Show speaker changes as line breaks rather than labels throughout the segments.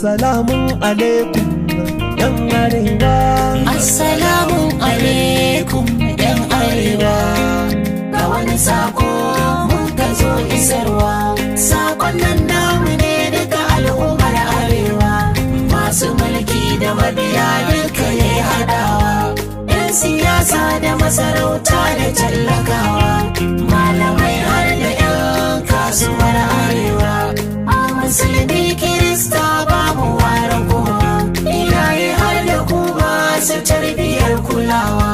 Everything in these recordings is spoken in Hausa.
Assalamu alaikum yan arewa.
Assalamu alaikum yan arewa. Ga wani sako muka zo isarwa. Sakon nan namu ne daga al'ummar arewa. Masu mulki da mabiya duka ya haɗawa. 'Yan siyasa da masarauta da tallakawa. Malamai har da 'yan kasuwar arewa. A musulmi, Kirista, babu ware kowa. Iyaye har da ku masu tarbiyyar kulawa.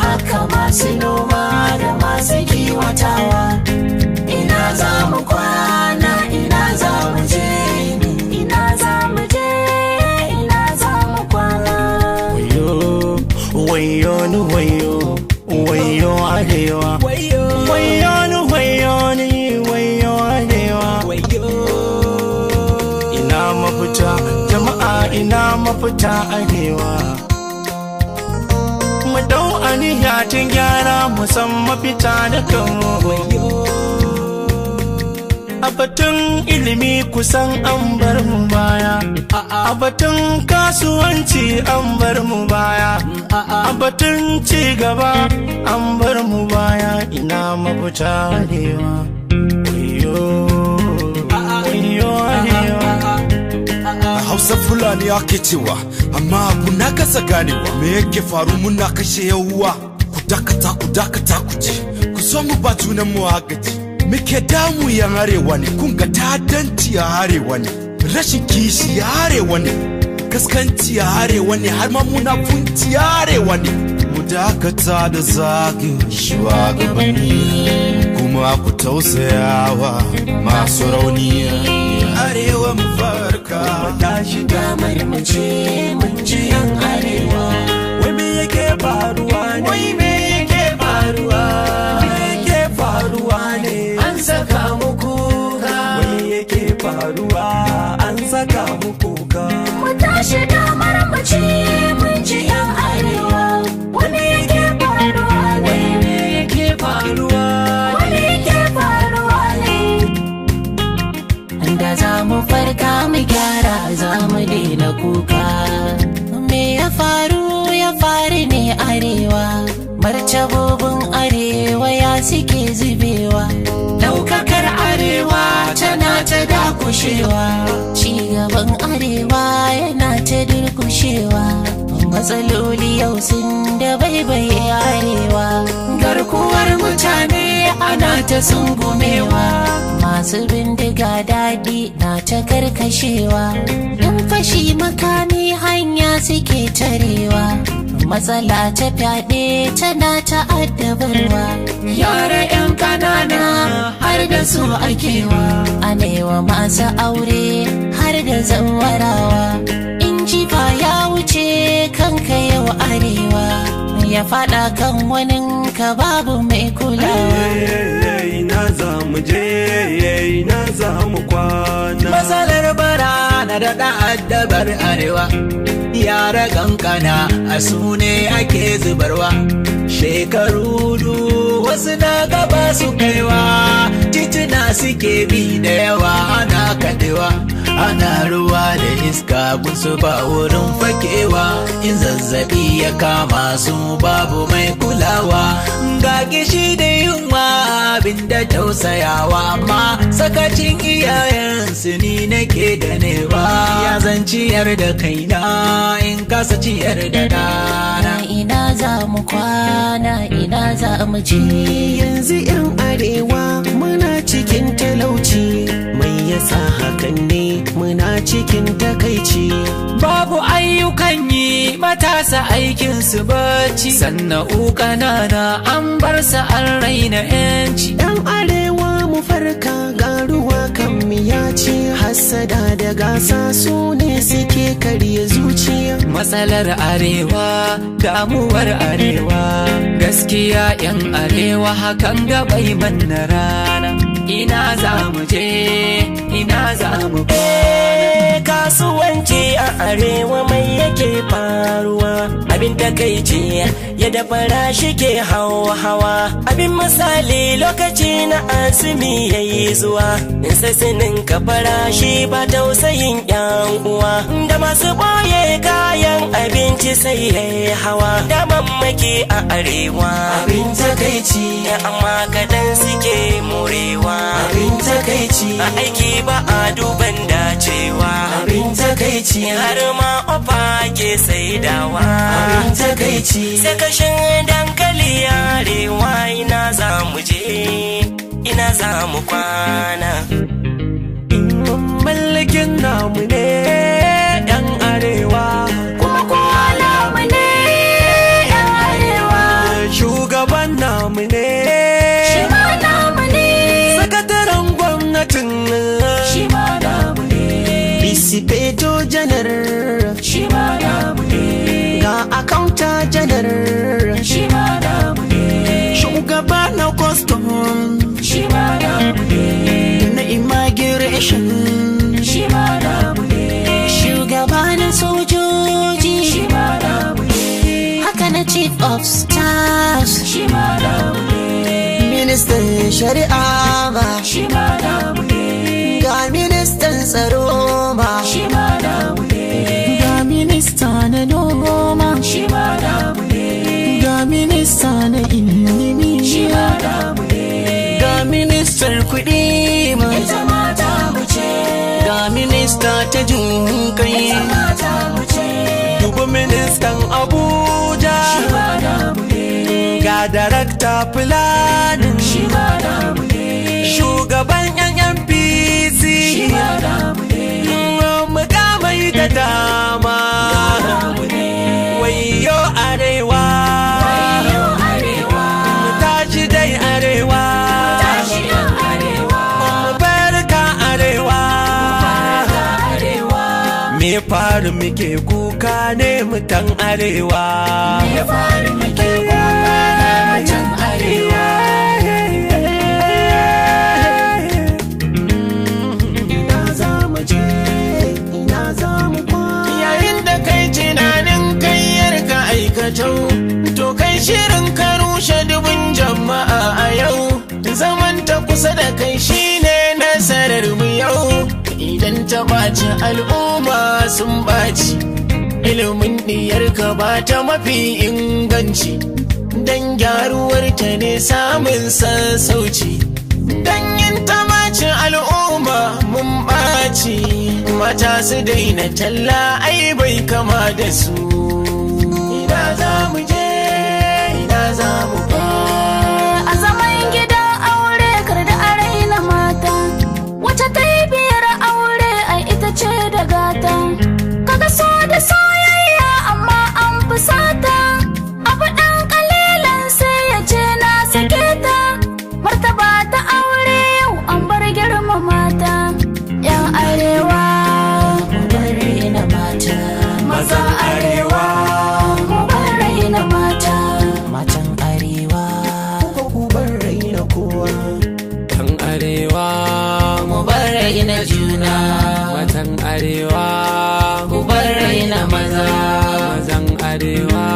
Haka masu noma da masu kiwatawa. Ina za mu kwana, ina za mu je, ina za mu je, ina za mu kwana?
Wayo, wayo ni, wayo, wayo arewa. Wayo ni, wayo ni, wayo arewa. Ina mafita jama'a, ina mafita arewa? Mu dau aniya tun gyara, mu san mafita da kanmu. A batun ilimi kusan an bar mu baya. A batun kasuwanci an bar mu baya. A batun ci gaba an bar mu baya. Ina mafita arewa? Wayo, wayo arewa.
A Hausa Fulani ake cewa, amma abu na kasa ganewa. Me yake faru muna kashe yawuwa? Ku dakata, ku dakata, ku ji. Ku so mu ba junan mu agaji. Muke damu yan arewa ne, kun ga ta'addanci a arewa ne. Rashin kishi a arewa ne. Kaskanci a arewa ne, har ma munafunci a arewa ne. Mu dakata da zagin shugabanni, kuma ku tausayawa masu rauni. Arewa mu farka.
Tashi.
Damar mu ce mun ji yan arewa.
Wai me yake faruwa ne? Wai me yake faruwa? Me yake faruwa ne?
An saka mu kuka.
Wai me yake faruwa? An saka mu kuka.
Mu tashi, damar mu ce mun ji yan arewa. Wani yake faruwa ne?
Wai me yake faruwa?
Wani yake faruwa ne? Da za mu farka mu gyara, za mu daina kuka. Me ya faru, ya faru ne arewa? Martabobin arewa ya suke zubewa? Daukakar arewa tana ta dakushewa. Cigaban arewa yana ta durkushewa. Matsaloli yau sun da baibaye arewa. Garkuwar mutane ana ta sungumewa. Masu bindiga daɗi na ta karkashewa. Yan fashi makami hanya suke tarewa. Matsala ta fyaɗe tana ta addabarwa. Yara 'yan kanana har da su akewa. Anewa masu aure har da zawarawa. In jifa ya wuce kanka yau arewa, ya faɗa kan waninka, babu mai kulawa.
Ina za mu je, ina za mu kwana?
Matsalar bara na da addabar arewa. Yara kankana a su ne ake zubarwa. Shekaru du wasu na gaba su kaiwa. Tituna suke bi da yawa ana kadewa. Ana ruwa da iska, gunsu ba wurin fakewa. In zazzabi ya kama su, babu mai kulawa. Ga gishi da yunwa, abin da tausayawa, amma sakacin iyayensu ni nake ganewa. Ya zan ciyar da kaina in kasa ciyar da ɗana?
Ina za mu kwana, ina za mu je?
Yanzu 'yan arewa muna cikin talauci, mai yasa hakan ne? Muna cikin takaici.
Babu ayyukan yi, matasa aikin su bacci, sannan ƙanana an bar sa an raina 'yanci.
'Yan arewa mu farka, garuwa kan miyaci, hassada da gasa su ne suke karya zuciya.
Matsalar arewa, damuwar arewa, gaskiya 'yan arewa hakan gabai manna rana. Ina za mu je, ina za mu
Kasuwanci a arewa, mai yake faruwa? Abin takaici yadda farashi ke hawa hawa. Abin misali lokaci na azumi yayi zuwa, in sai sinin ka farashi ba tausayin yan uwa. Da masu boye kayan abinci sai yayi hawa, da mamaki a arewa. Abin takaici amma kaɗan suke morewa. Abin takaici a aiki ba a duban dacewa. Abin takaici har ma ofa ke saidawa. Abin takaici sai kashin dankali arewa. Ina za mu je, ina za mu kwana?
Mallakin namu ne yan arewa,
Kuma kowa namu ne yan arewa.
Shugaban namu ne,
Shi ma namu ne.
Sakataren gwamnatin
Shi ma namu ne.
Bisifeto janar,
Shi ma namu ne.
Ga accountant janar,
Shi ma namu ne.
Shugaba na custom,
Shi ma namu ne.
Na immigration,
Shi ma namu ne. Shugaba na sojoji, Shi ma namu ne. Haka na chief of staff, Shi ma namu ne.
Ministan shari'a ba,
Shi ma namu ne.
Ga ministan tsaro ba,
Shi ma namu ne.
Ga minista na noma,
Shi ma namu ne.
Ga minista na ilimi,
Shi ma namu ne.
Ga ministar kuɗi ma,
Ita ma tamu ce.
Ga minista ta jinkai.
Ita ma tamu ce.
Dubu ministan Abuja,
Shi ma namu ne.
Ga darakta planning,
Shi ma namu ne.
Shugaban NNPC,
Shi ma namu ne.
Mukamai da dama.
Namu ne.
Wayo arewa,
Wayo arewa.
Mu tashi dai arewa,
Tashi yan arewa.
Mu barka arewa.
Arewa.
Me faru muke kuka ne mutan arewa?
Ya faru muke kuka ne mutan arewa?
Ina za mu je, ina za mu kwana?
Yayin da kai tunanin kai yarka aikatau, to kai shirin ka rushe dubun jama'a a yau. Zaman ta kusa da kai shine nasarar mu yau. Idan ta ɓaci, al'umma sun ɓaci. Ilimin ɗiyarka ba ta mafi inganci, don gyaruwar ta ne samun sassauci. Dan yin ta ɓaci, al'umma mun ɓaci. Mata su daina talla, ai bai kama da su. Ina za mu je, ina za mu
A zaman gidan aure kar da a raina mata. Wace ta yi biyar aure ai ita ce da gata. Kaga so da soyayya amma an fusata. Abu ɗan ƙalilan sai ya ce na sake ta. Martaba ta aure yau an bar girmama ta. Yan arewa,
Mu bar raina mata.
Mazan arewa, mu bar raina mata.
Matan arewa,
Ko ku bar raina kowa.
Yan arewa,
mu bar raina juna.
Matan arewa,
Ku bar raina maza.
Mazan arewa,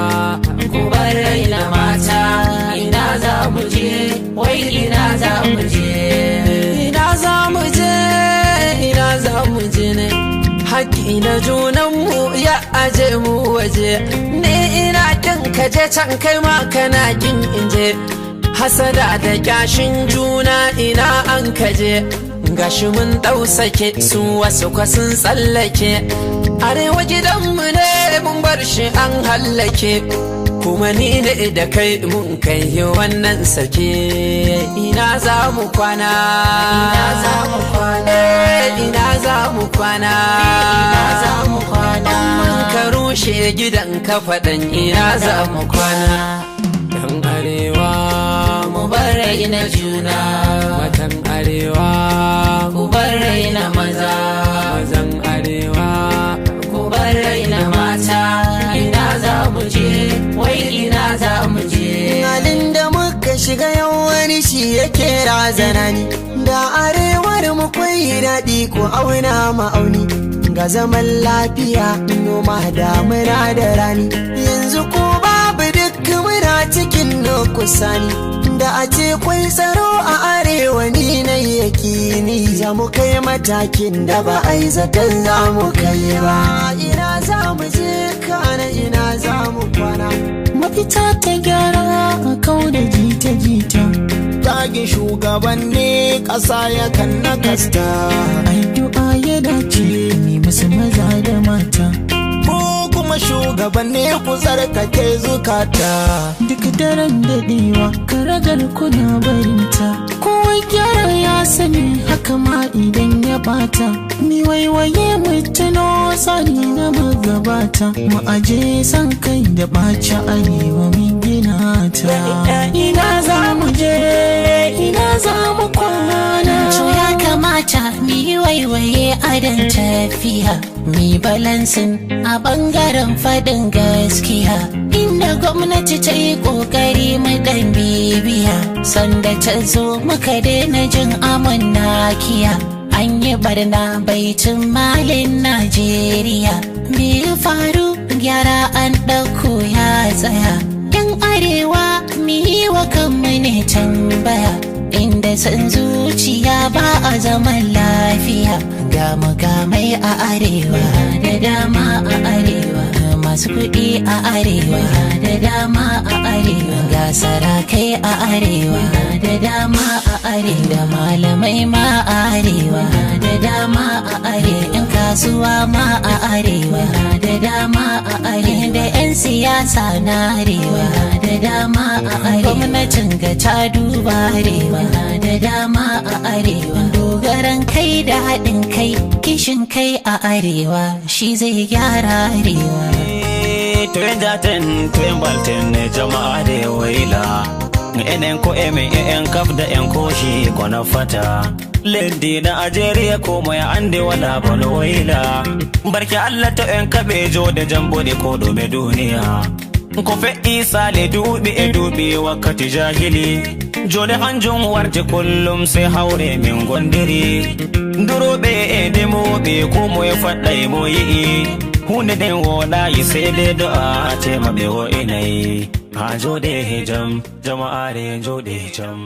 Ku bar raina mata. Ina za mu je, wai ina za mu je?
Ina za mu je, ina za mu je ne? Haƙƙi na junanmu ya aje mu waje. Ni ina kin ka je can, kai ma kana kin inje. Hasada da kyashin juna, ina an kaje? Gashi mun ɗau sake, su wasu kwa sun tsallake. Arewa gidanmu ne, mun bar shi an hallake. Kuma ni ne da kai mun kai wannan sake. Ina za mu kwana?
Ina za mu kwana?
Ina za mu kwana?
Ina za mu kwana?
Mun ka rushe gidan ka faɗan, ina za mu kwana? Yan arewa,
Mu bar raina juna.
Matan arewa,
Ku bar raina maza.
Mazan arewa,
Ku bar raina mata. Ina za mu je, wai ina za mu je?
Halin da muka shiga yau wani shi yake razana ni. Da arewar mu kwai daɗi, ko auna ma'auni. Ga zaman lafiya, noma damuna da rani. Yanzu ko
cikin nukusani. Da a ce kwai tsaro a arewa, ni na yakini za mu kai matakin da ba a yi zaton za mu kai ba. Ina za mu je, kana ina za mu kwana?
Mafita ta gyara a kau da jita-jita.
Tagin shugabanni ƙasa yakan nakasta.
Addu'a ya dace ne musu maza da mata.
Ku kuma shugabanni, ku tsarkake zukata.
Duk daren daɗewa karagar kuna barinta. Kowa gyara ya sani, haka ma idan ya bata. Mi waiwaye mu tuno tsari na magabata. Mu aje san kai da ɓaci, arewa min gina ta. Ina za mu je, ina za mu kwana?
To ya kamata mu yi waiwaye adon tafiya, mi balancing a bangaren faɗin gaskiya. Inda gwamnati ta yi ƙoƙari mu ɗan bibiya, sanda ta zo muka daina jin amon nakiya. An yi barna baitin malin Najeriya. Me ya faru? Gyara an ɗauko ya tsaya. Yan arewa, mu yi wa kanmu ne tambaya. Inda san zuciya ba a zaman lafiya. Ga mukamai a arewa da dama a arewa, masu kuɗi a arewa da dama a arewa, ga sarakai a arewa da dama a arewa, da malamai ma a arewa da dama a arewa, yan kasuwa ma a arewa da dama a arewa, da 'yan siyasa na arewa da dama a arewa. Gwamnatin ga ta duba arewa da dama a arewa. Dogaran kai da haɗin kai, kishin kai a arewa shi zai gyara arewa.
To en jaten, to en balten, jama'a da waila, enen ko emen en kaf da en koshi ko na fata. Leddi na Ajeriya, ko moye ande wala bono waila. Barke Allah, to en kaɓe jode jambode ko ɗume duniya ko fe'i sale duuɓi e duuɓi wakkati jahili. Jode hanjum warti kullum sai haure min gondiri duroɓe e ndemoɓe, ko moye faɗɗay mo yi'i hunde nden woɗayi, sai dai do'a tema ɓe wo'inayi ha joɗe jam. Jama'are, joɗe jam.